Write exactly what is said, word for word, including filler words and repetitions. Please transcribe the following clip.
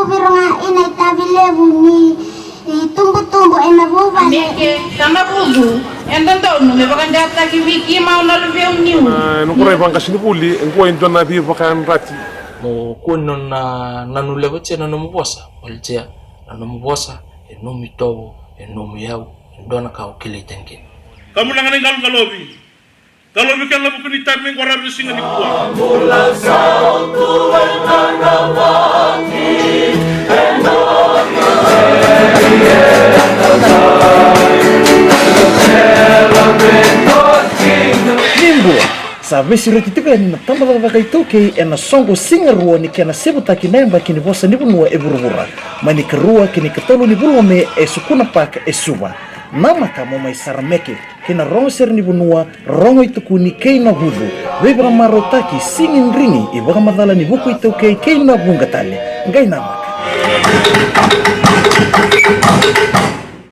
Vei ira ga ina itavi levu ni itubutubu ena vuvale. Meke, ka na vucu e dodonu me vakadewataki vei keimau na luveu niu. Na noqu rai vaqasenivuli, e qo e dua na veivakayadrati. Mo kua ni nona nanuleva tia na nomu vosa, baleta na nomu vosa e nomu itovo, e nomu iyau, e dua na ka o kilai tani kina. Ka bula ga na iqaloqalovi. Qalovi kei na vuku ni itavi me qo ravi na siga nikua. Ni bula. Sa veisureti tiko yani na tabacakacaka iTaukei ena soqo siga rua ni kena sevutaki na yabaki ni vosa ni vanua e vuravura, mai na ikarua ki na ikatolu ni vula o Me e Sukuna Park e Suva. Namaka mo mai sarameke kei na rogo sere ni vanua, rogo itukuni kei na vucu. Veivakamarautaki, singing, dringi, ivakamacala ni vuku iTaukei kei na vuqa tale. Qai namaka.